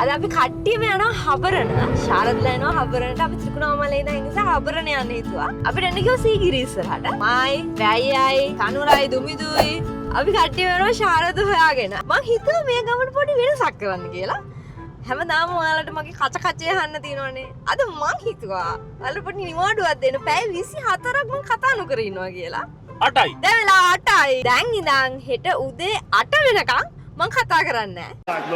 අද අපි කට්ටියම යනවා හබරණ. ශාරදලා යනවා හබරණට. අපි ත්‍රිකුණාමලේ ඉඳන් ඒ නිසා හබරණ යන්න හිතුවා. අපිට එන්න කිව්වා සීගිරි ඉස්සරහට. මායි, වැයියයි, කනුරයි, දුමිදුයි අපි කට්ටියම යනවා ශාරද හොයාගෙන. මං හිතුවා මේ ගමන පොඩි වෙනසක් කරන්න කියලා. හැමදාම ඔයාලට මගේ කච කචේ අහන්න තියෙනවනේ. අද මං හිතුවා ඔයාලට පොඩි නිවාඩුවක් දෙන්න. පැය 24ක් මං කතා නොකර ඉන්නවා කියලා. 8යි. දැන් වෙලා 8යි. දැන් ඉඳන් හෙට උදේ 8 වෙනකන් මං කතා කරන්නේ නැහැ.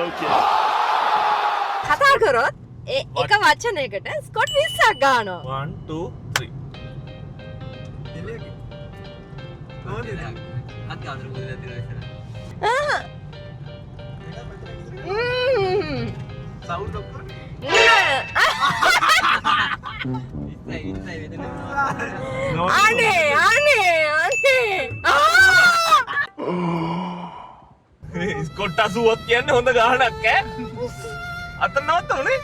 කතා කරොත් ඒ එක වචනයකට ස්කොට් 20ක් ගන්නවා. 1 2 3. අත් අතර පොඩි දෙයක් තියෙනවා ඉස්සරහ. සවුන්ඩ් ඔක්කොම නෑ. ඉස්සයි ඉස්සයි මෙතන. අනේ අනේ අනේ. ආ! ස්කොට් 80ක් කියන්නේ හොඳ ගාණක් ඈ. අත නවත්තමුනේ.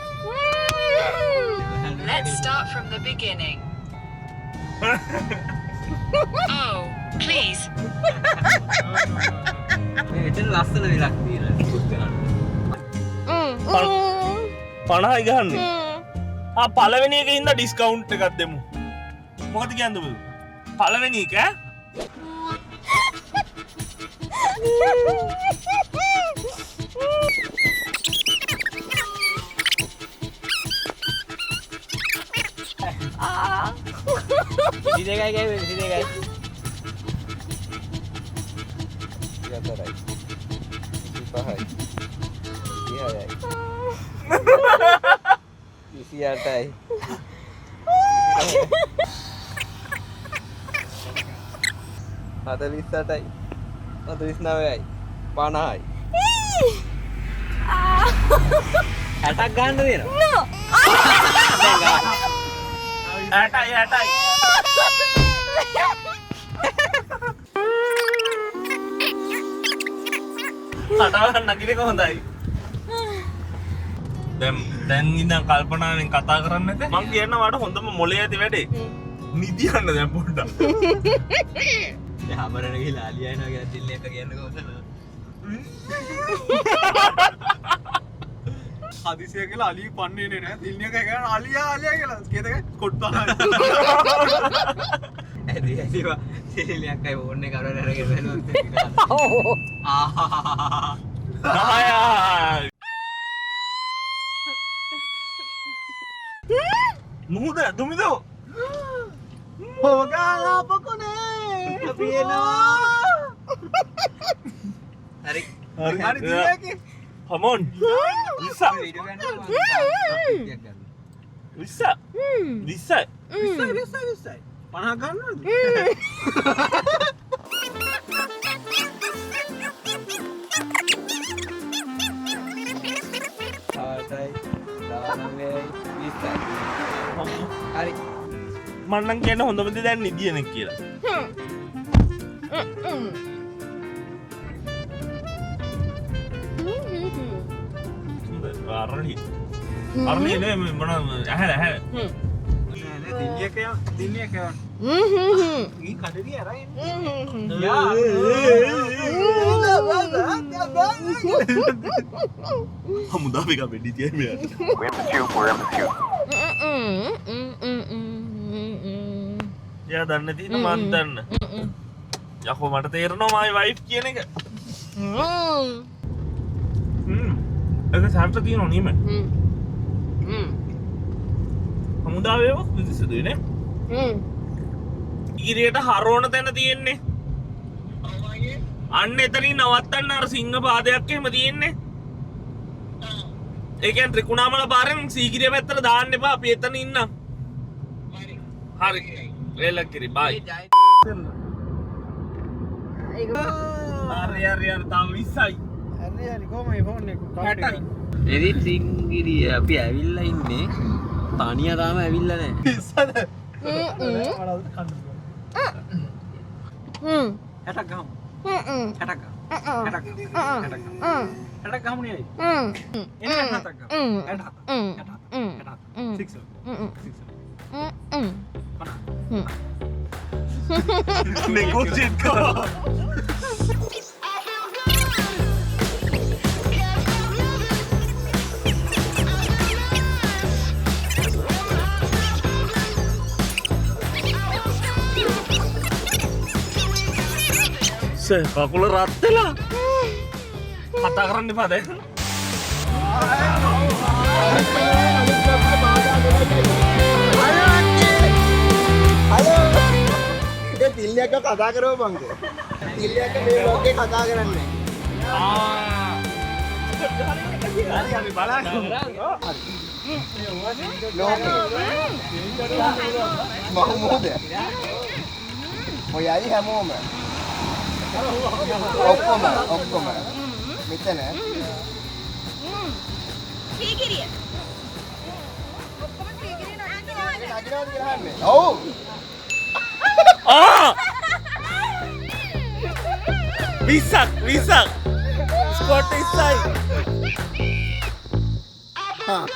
Let's start from the beginning. Oh, please. මේ මෙතන ලස්සන වෙලක් තියෙනවා. කුත් ගන්න. 50යි ගහන්නේ. ආ පළවෙනි එකේ හින්දා ඩිස්කවුන්ට් එකක් දෙමු. මොකද කියන්නේ ඔබ? පළවෙනි එක ඈ? ආ. 22යි ගෑවේ 22යි. 24යි 25යි 26යි 28යි 48යි 49යි 50යි 60ක් ගන්න දෙනවා. නෝ. 60යි 60යි. කටවහන් නගින එක හොඳයි. දැන් දැන් ඉඳන් කල්පනාවෙන් කතා කරන්න නැත. මං කියන්න වාට හොඳම මොලේ ඇති වැඩේ. නිදියන්න දැන් පොඩ්ඩක්. දැන් හබරණ ගිහලා අලියා එනවා කියලා දිල්ල එක කියන්න කොහොමද? හදිසිය කියලා අලිය පන්නේ නෑ දිල්නිය කෑ ගහන අලියා අලියා කියලා කේතක කොට් පහයි. ඇති ඇතිවා සිරිලියක් අය ෆෝන් එක අරගෙන අරගෙන බැලුවොත් ඔව්. ආහාහාහා. 10යි. මුහුද දුමිදෝ. හොගාලා පොකුනේ අපි එනවා. හරි. හරි හරි දිල්නියකේ Come on. 20. Video ගන්න. 20. 20. 20යි 20යි 20යි 50 ගන්න ඕනද? 8යි 19යි 20යි. හරි. මං නම් කියන්නේ හොඳම දේ දැන් නිදියන එක කියලා. අරලි. අරලි නේ මේ මොන ඇහැ ඇහැ. නෑ නෑ දිල්නියක යන්න දිල්නියක යන්න ඊ කඩේ අරන් යා හමුදාව එක වෙඩි තියයි මෙයාට. එයා දන්නේ තියෙන මං දන්න. යකෝ මට තේරෙනවා මයි වයිෆ් කියන එක. ඒක සාර්ථක තියෙනව නීම. හමුදාවේ ඒවා විදිසුදුයි නේ. ඉගිරියට හරවන තැන තියෙන්නේ. අන්න එතනින් නවත්තන්න අර සිංහ පාදයක් එහෙම තියෙන්නේ. ඒ කියන්නේ ත්‍රිකුණාමල පාරෙන් සීගිරිය පැත්තට දාන්න එපා. අපි එතන ඉන්නම්. හරි. වේලකිරි බයි. හරි හරි හරි තව 20යි. හරි හරි කොහොම මේ ෆෝන් එක 60යි. එදිත් සිංගිරිය අපි ඇවිල්ලා ඉන්නේ. තනියා තාම ඇවිල්ලා නැහැ. 20ද මට කන්න 60ක් ගහමු 60ක් ගහමු 60ක් ගහමු 60ක් ගහමු 60ක් ගහමු නේ එන්න 67ක් ගහමු 67 67 67 6 50 නෙගෝෂিয়েට් කරා. සේ කකුල රත් වෙලා. කතා කරන්න එපා දැන්. හලෝ. ඒ තිල්ලයක්ව කතා කරව බංකෝ. තිල්ලයක්ව මේ ව්ලොග් එකේ කතා කරන්නේ. හරි අපි බලන්න. ලෝකේ. මහමූද. ඔයයි හැමෝම. ඔක්කොම ඔක්කොම. මෙතන. සීගිරිය. ඔක්කොම සීගිරිය නගිනවද? නගිනවද කියලා අහන්නේ. ඔව්. ආ 20ක් 20ක් ස්කොට් 20යි. හා.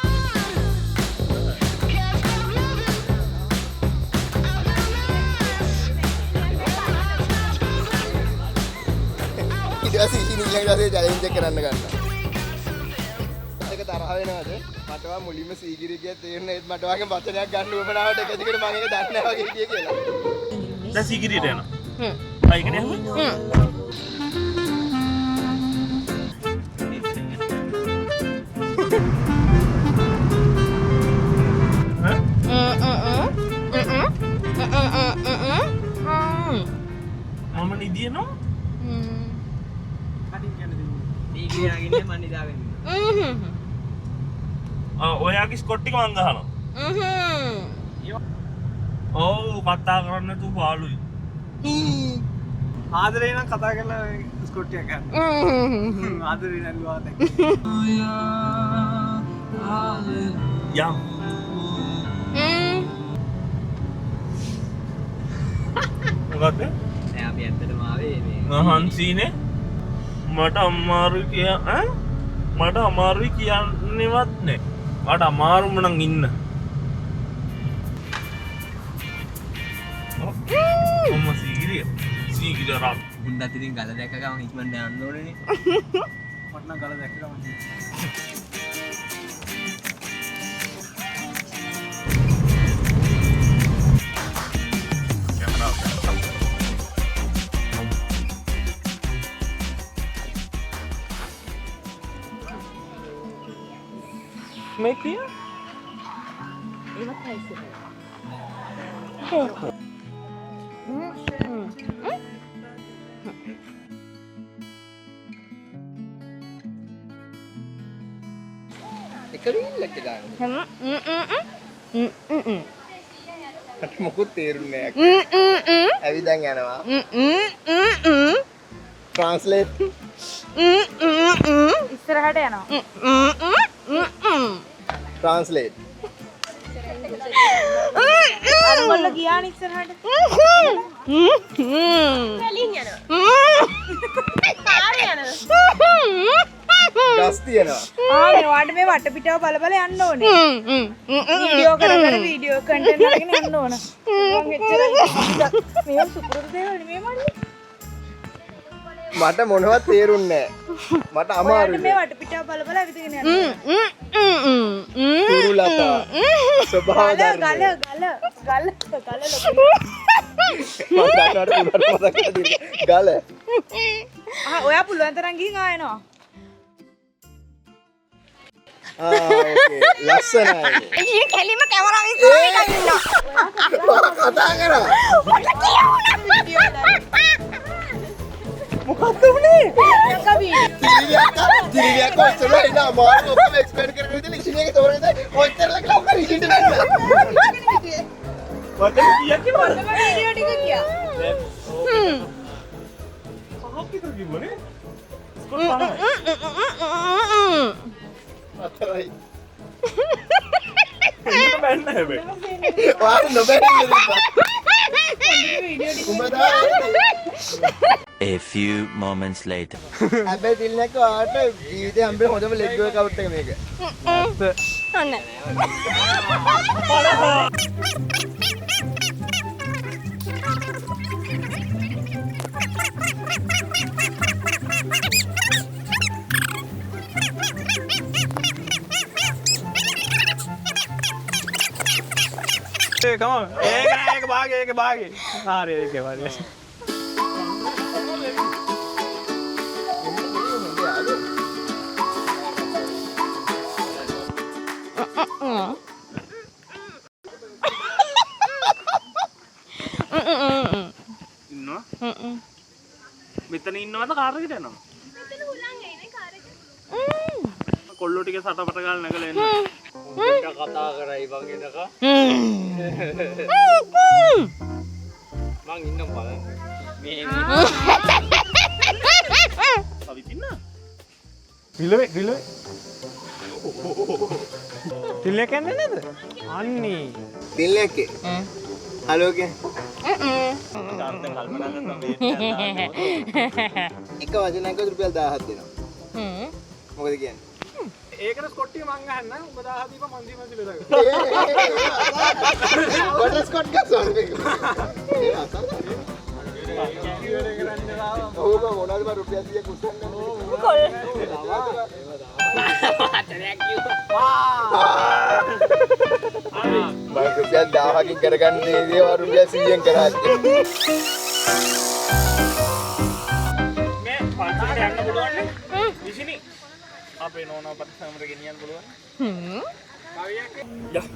ඊට පස්සේ ඉතින් ඊළඟ දවසේ චැලෙන්ජ් එක කරන්න ගන්නවා. එක තරහ වෙනවද? මට වා මුලින්ම සීගිරිය කිය තේරුණා ඒත් මට වාගේ වචනයක් ගන්න උවමනාවට එක දිගට මම ඒක දන්නේ නැහැ වගේ හිටියේ කියලා. දැන් සීගිරියට යනවා. හ්ම්. ආ ඒකට යමු. හ්ම්. ඈ? මම නිදියනවා. කටින් කියන්න දෙන්නේ. සීගිරිය නගින්නේ මං නිදාගෙන ඉන්නවා. ආ ඔයාගේ ස්කොට් ටික මං ගහනවා. ඔව් කතා කරන්න තු පාළුයි. ආදරේ නම් කතා කරලා ස්කොට් එකක් ගන්න. ආදරේ නම් ලුවා දැක්ක. යම්. මොකද්ද? නෑ අපි ඇත්තටම ආවේ මේ මහන්සිනේ මට අමාරුයි කිය ඈ මට අමාරුයි කියන්නේවත් නෑ. මට අමාරුම නම් ඉන්න. ඔම්ම සීගිරිය. සීගිරිය රත්. උණ්ඩත් ඉතින් ගල දැක්ක ගමන් ඉක්මනට යන්න ඕනේනේ. මට නම් ගල දැක්ක ගමන්. මේ කිය? ඒවත් හයිසි. එක රීල් එක ගන්න. මට මොකුත් තේරුන්නේ නෑ. ඇවිදන් යනවා. ට්‍රාන්ස්ලේට්. ඉස්සරහට යනවා. ට්‍රාන්ස්ලේට්. අර කොල්ල ගියානේ ඉස්සරහට. වලින් යනවා. පාරේ යනවා. ගස් තියෙනවා. ආ මේ වාට මේ වටපිටාව බල බල යන්න ඕනේ. වීඩියෝ කර කර වීඩියෝ කන්ටෙන්ට් අරගෙන යන්න ඕන. මං එච්චරයි. මේව සුපුරුදු දේවල් නෙමෙයි මල්ලි. මට මොනවත් තේරුන්නේ නෑ. මට ඔයාලට අමාරුයි. මේ වටපිටාව බල බල ඇවිදගෙන යන්න. තුරුලතා ස්වභාව ගල ධර්මය. ගල ගල ගල ගල ලොකු. මම දන්නවට පුළුවන් මතක් කරලා දෙන්න. ගල. ආ ඔයා පුළුවන් තරම් ගිහින් ආ එනවා. ආ ඕකේ ලස්සනයි. ඊයේ කෙලිම කැමරාව ඉස්සරහ නිකන් ඉන්නවා. මම කතා කරා. මට කියවුණා. මොකද්ද වුනේ? එක වීඩියෝ තිරිවියක් ඔච්චර ඉන්න අමාරු ඔක්කොම එක්ස්ප්ලেইন කරගෙන ඉතින් ඉෂින් එක තෝරගෙන ඉතින් ඔච්චර ලක ඔක්කොම ඉෂින්ට බැන්න. වචන කීයක් කිව්වද? හොඳම වීඩියෝ ටික කියා. පහක් විතර කිව්වනේ. ස්කොට් පහයි. හතරයි. එහෙම බැන්න හැබැයි. ඔයාලා නොබැන්න ඉන්න. උඹ තමයි. A few moments later. හැබැයි තිල්නක ඔයාලට ජීවිතේ හම්බෙන හොඳම ලෙග් වර්ක්අවුට් එක මේක. ඔන්න. ඒ කම ඒක ඒක භාගේ ඒක භාගේ. හරි ඒක හරි. මෙතන ඉන්නවද කාර් එකට යනවද? මෙතන හුලං එයිනේ කාර් එකේ. කොල්ලෝ ටික සටපට ගාලා නැගලා එන්න. උඹට කතා කරයි බං එනකම්. මං ඉන්නම් බලන්න. මේ අවිතින්න. රිලවේ රිලවේ. තිල්ලයක් යන්නේ නේද? අන්නේ. තිල්ලයක්. හලෝ කිය. දැන් කල්පනා කරනවා මේ එක වචනයකට රුපියල් 1000ක් දෙනවා. මොකද කියන්නේ? ඒකට ස්කොට් ටික මං අහන්න උඹ 1000 දීපන් මං දීපන් බෙදා ගන්න. බටර් ස්කොට් ගස්සන මේක. ඒ අසන්න. ඔව් බං මොනවද බං රුපියල් 100ක් උස්සන්න. කොල්. වචනයක් කිව්වා. මම රුපියල් 1000කින් කරගන්න දේ රුපියල් 100න් කරාත්තේ. මේ පන්සලට යන්න පුළුවන් නේ? විශිනි. අපේ නෝනා පරිසමර ගෙනියන්න පුළුවන්. යා.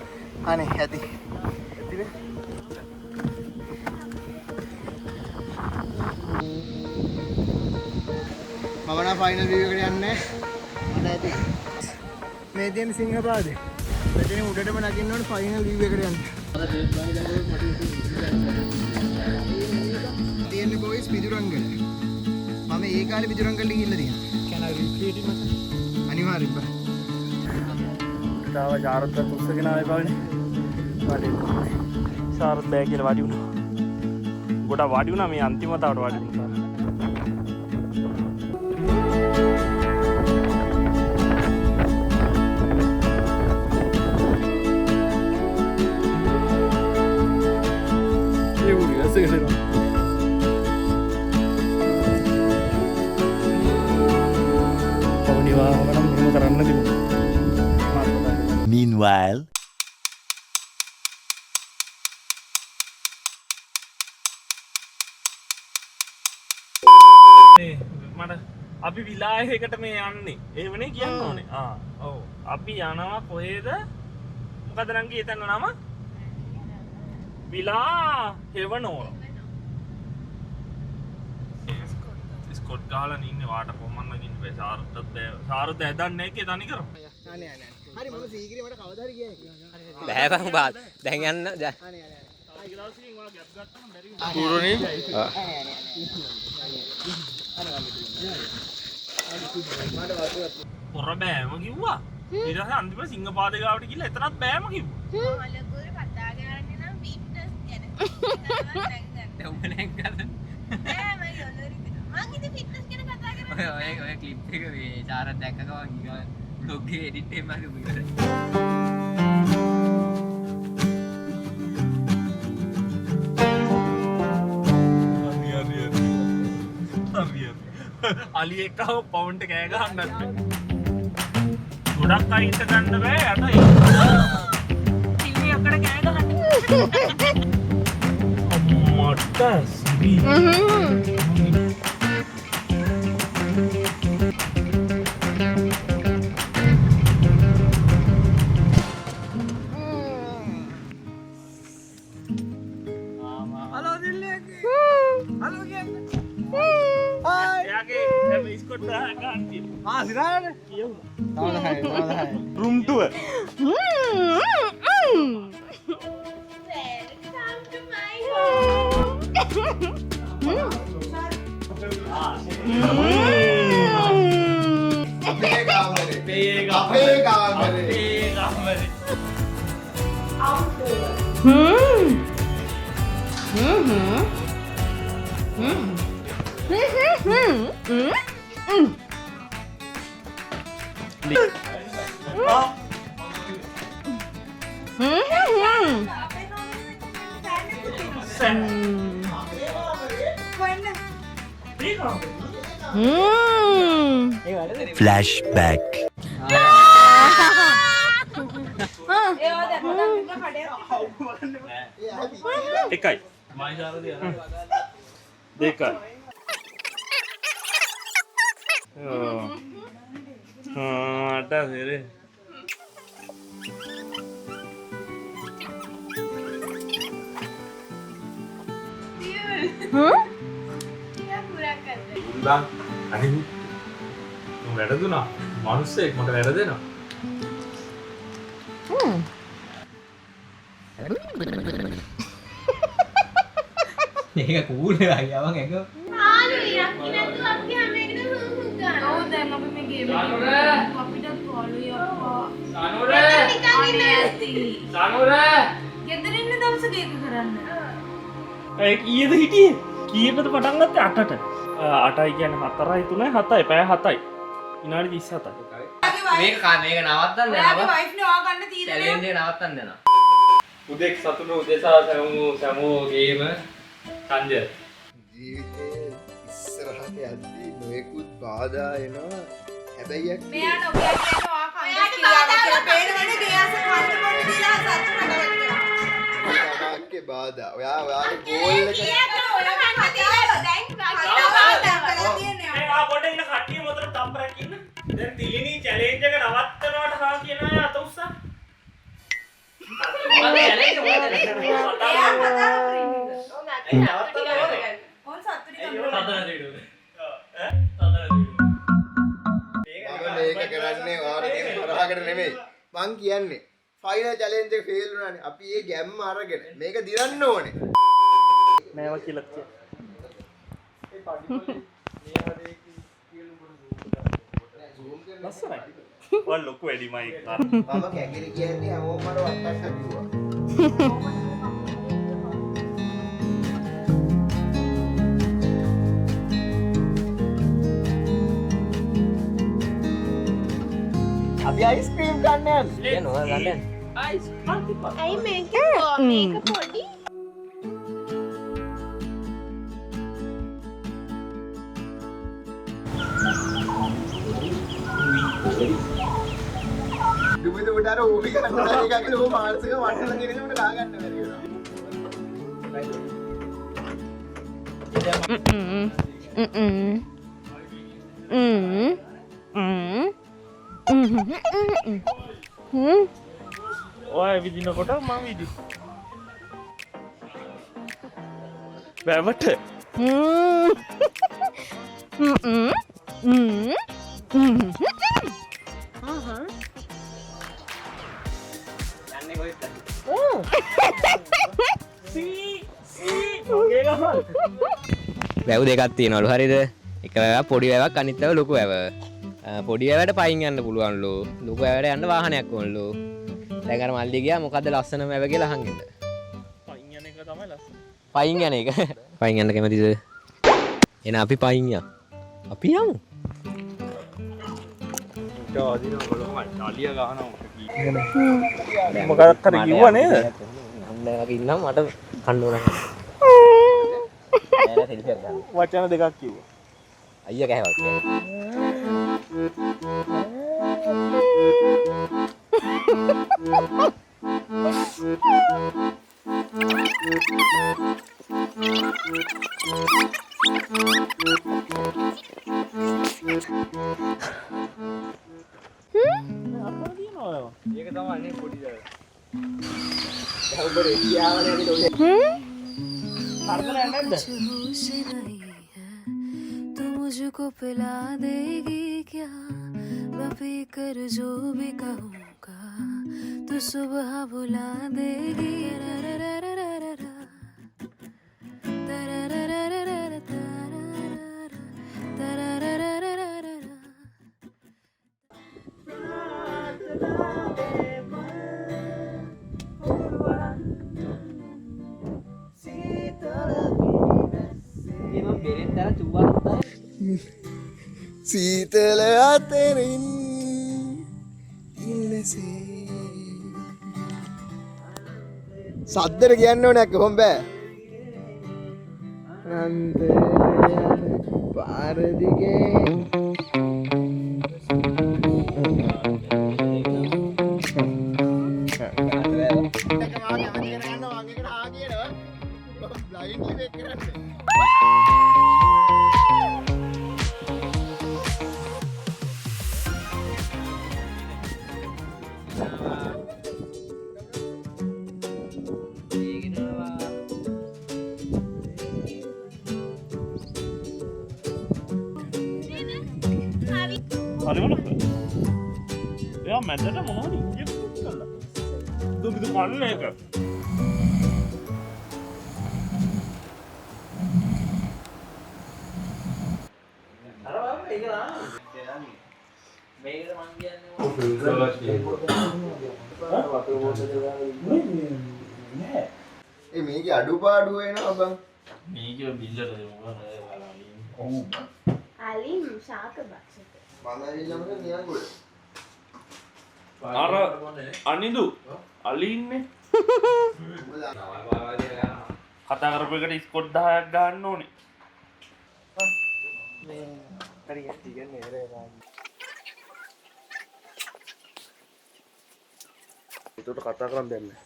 අනේ ඇති. ඇතිනේ. මම නම් ෆයිනල් රිවිව් එකට යන්නේ. මට ඇති. මේ තියෙන සිංහපාදේ. මෙතන උඩටම නගින්න ඕනේ ෆයිනල් රිවිව් එකට යන්න. තියෙන්නේ බොයිස් පිදුරංගල. මම ඒ කාලේ පිදුරංගලට ගිහිල්ලා තියෙනවා. Can I recreate it මචං? අනිවාර්යෙන්ම. තාව ජාරත් උස්සගෙන ආවේ බලන්නේ. වාඩි වුණා. සාරත් බෑ කියලා වාඩි වුණා. ගොඩක් වාඩි වුණා මේ අන්තිම වතාවට වාඩි වුණා. ඒ උඩ ඇසගෙන එනවා. පවුනිවා නම් මෙහෙම කරන්න තිබුණා. Meanwhile. මේ මට අපි විලායකට මේ යන්නේ. එහෙමනේ කියන්න ඕනේ. ආ ඔව්. අපි යනවා කොහෙද? මොකද නම් ගියේ තැන නම? විලා හෙවනෝර. ස්කොට් ගහලා ඉන්නේ වාට කොහොමද නගින්න බෑ. සාරුත් බෑ. සාරුත් ඇදන්නේ නැහැ කිය තනි කරමු. අනේ අනේ. හරි මම සීගිරි මට කවදා හරි කියයි. බෑ බං බා. දැන් යන්න දැන්. අනේ අනේ. කුරුණි පොර බෑම කිව්වා. ඊට පස්සේ අන්තිමට සිංහපාදේ ගාවට ගිහලා එතනත් බෑම කිව්වා. මලකුරු කතා කරන්නේ නම් ෆිට්නස් ගැන. දැන් උඹ නැග්ගද? නෑ මගේ ඔළුව රිදෙනවා. මං ඉතින් ෆිට්නස් ගැන කතා කරන්නේ. ඔය ඔය ක්ලිප් එක මේ චාරත් දැක්ක ගමන් ඊගා බ්ලොග් එකේ එඩිට් එකේ මම ඉවරයි. හරි හරි හරි. හරි හරි. අලි එක්කව පවුන්ට කෑ ගහන්නත් බෑ. ගොඩක් අය හිට ගන්න බෑ යට ඒ. ටිවි එකට කෑ ගහන්න. මට සිරි. හලෝ දිල්ලේ. හලෝ කියන්නේ. එයාගේ හැම ස්කොට් ගන්න තියෙනවා. ආ සිරානේ. කියවුණා. තව 10යි තව 10යි. Room tour. Welcome to my home. අපේ කාමරේ. අපේ කාමරේ. අපේ කාමරේ. Flashback. එකයි. දෙකයි. ඔව්. ආ අට සිරි. උල්ලන් අනේ මම වැරදුනා. මිනිස්සෙක් මට වැරදෙනවා. මේක කූල් වෙලා ගියා මං එක. ආලුයි අක්කි නැතුව අපි හැම එකටම හුම් හුම් ගන්නවා. ඔව් දැන් අපි මේ ගේම් එක අපිටත් පාළුයි අප්පා. සනුර නිකන් ඉන්න ඇති. සනුර ගෙදර ඉන්න දවසක ඒක කරන්න. ඒ කීයද හිටියේ? කීයකද පටන් ගත්තේ? 8ට. 8යි කියන්නේ 4යි 3යි 7යි පැය 7යි. විනාඩි 37යි. මේක මේක නවත්තන්න ඔයාගේ යනවා. වයිෆ් නේ ඔයා ගන්න තීරණය. චැලෙන්ජ් එක නවත්තන්න යනවා. උදෙක් සතුට උදෙසා සැමෝගේම සංජය. ජීවිතේ ඉස්සරහට යද්දී නොයෙකුත් බාධා එනවා. හැබැයි අක්කේ මෙයා නොකිය කියන්නේ ඔයා කන්න කියලා කියලා පේනවනේ ගේ අස කන්න බොන්න දීලා සතුට නවත්තනවා. තමක්ගේ බාධා. ඔයා ඔයාගේ ගෝල් එක දැන් කතා තියෙන්නේ. ඒ ආ පොඩ්ඩක් ඉන්න කට්ටිය මොතර තප්පරයක් ඉන්න. දැන් තිලිනි චැලෙන්ජ් එක නවත්තනවට හා කියන අය අත උස්ස. මොකද චැලෙන්ජ් මොකද? එයා කතා කරන්නේ. නවත්තන්න ඕනේ. ඕන් සතුටින් සතර දෙවියෝ. ඈ සතර දෙවියෝ. මම මේක කරන්නේ ඔයාලට තියෙන තරහකට නෙමෙයි. මං කියන්නේ ෆයිනල් චැලෙන්ජ් එක ෆේල් වුණානේ. අපි ඒ ගැම්ම අරගෙන මේක දිනන්න ඕනේ. නෑව කියලා කිය. ලස්සනයි. ඔය ලොකු වැඩි මයික් අර. මම කැකිරි කියන්නේ හැමෝම මට වට්ටක්ක කිව්වා. අපි අයිස්ක්‍රීම් කන්න යන්නේ. යනවා ගන්න යන්න. අයිස් කන්තිපා. ඇයි මේක මේක පොඩි දුබිද උඩ අර ඌවි කරන්න එකක් කියලා ඌ මානසික වටලා තියෙන උඩ ගා ගන්න බැරි වෙනවා. ඔය විදිනකොට මම විදි. වැවට. යන්නේ කොහෙද? සී සී මගේ ගමන්. වැව් දෙකක් තියෙනවලු හරිද? එක වැවක් පොඩි වැවක් අනිත් වැව ලොකු වැව. පොඩි වැවට පයින් යන්න පුළුවන්ලු. ලොකු වැවට යන්න වාහනයක් ඕනලු. දැන් අර මල්ලි ගියා මොකද්ද ලස්සනම වැව කියලා අහන් ඉන්න. පයින් යන එක තමයි ලස්සන. පයින් යන එක. පයින් යන්න කැමතිද? එහෙනම් අපි පයින් යමු. අපි යමු. මොකක් හරි කිව්වා නේද? අන්න වගේ ඉන්නම් මට කන්න ඕන. නෑ නෑ සෙල්ෆියක් ගන්න. වචන දෙකක් කිව්වා. අයියා කෑවක්. ඒක තමයි නේ පොඩි දරුවා. දැන් ඔබ රෙඩි ආවනේ අපිට ඔය කරදරයක් නැද්ද? होश नहीं है तू मुझको पिला देगी क्या मैं पी कर जो भी कहूँगा तू सुबह बुला देगी। මම බෙරෙන් දාලා චුව්වක් තමයි. සීතල අතරින් ඉන්නසේ සද්දට කියන්න ඕනේ අක්කේ කොහොම බෑ. අන්තරේ යන පාර දිගේ බ්ලයින්ඩ්ලි මේක කරන්නේ. මේවා මැදට මොනවද ඉන්ජෙක්ට් කරලා. දුබිදු කන්න එක. ඒ මේකේ අඩුපාඩු වෙනවා බං. මේක බිල්ලට දෙමු. ඔව්. අලින් ශාක භක්ෂක. මම ඇවිල්ලා මට නියං ගොඩ. අර අනිදු අලි ඉන්නේ. කතා කරපු එකට ස්කොට් 10ක් ගන්න ඕනේ. ඒකට කතා කරන්න දෙයක් නෑ.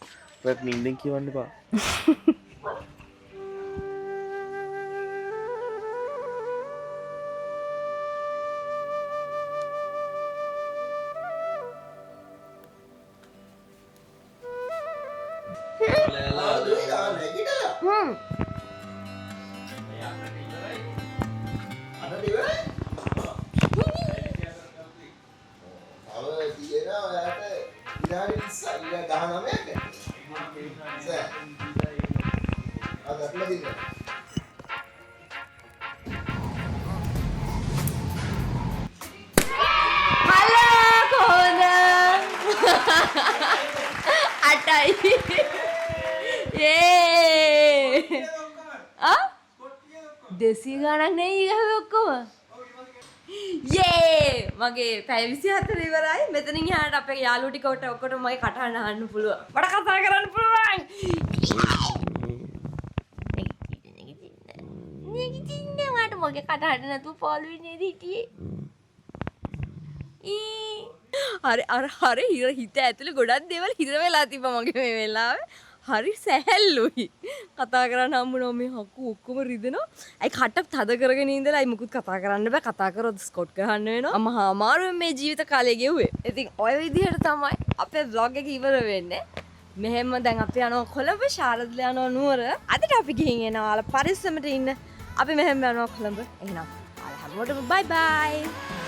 ඔයත් නිින්දෙන් කියවන්න එපා. හලෝ කොහොමද? අටයි. යේ. ආ? 200 ගණන් නෙයි ගහුවේ ඔක්කොම. යේ මගේ පැය 24 ඉවරයි. මෙතනින් එහාට අපේ යාළුවෝ ටිකට ඔක්කොටම මගේ කටහඬ අහන්න පුළුවන්. මට කතා කරන්න පුළුවන්. නැගිටින්න නැගිටින්න මට මගේ කටහඬ නැතුව පාළු වෙන්නේ නේද හිටියේ. හරි අර හරි හිර හිත ඇතුලේ ගොඩක් දේවල් හිර වෙලා තිබ්බා මගේ මේ වෙලාවේ. හරි සැහැල්ලුයි. කතා කරන්න හම්බුනම මේ හකු ඔක්කොම රිදෙනවා. ඇයි කට තද කරගෙන ඉඳලා ඇයි මුකුත් කතා කරන්න බෑ. කතා කරොත් ස්කොට් ගහන්න වෙනවා. මහා අමාරුවෙන් මේ ජීවිත කාලය ගෙව්වේ. ඉතින් ඔය විදිහට තමයි අපේ ව්ලොග් එක ඉවර වෙන්නේ. මෙහෙම දැන් අපි යනවා කොළඹ, ශාරදලා යනවා නුවර. අදට අපි ගිහින් එනවා ඔයාලා පරිස්සමට ඉන්න. අපි මෙහෙම යනවා කොළඹ. එහෙනම් ඔයාලා හැමෝටම බයි බයි.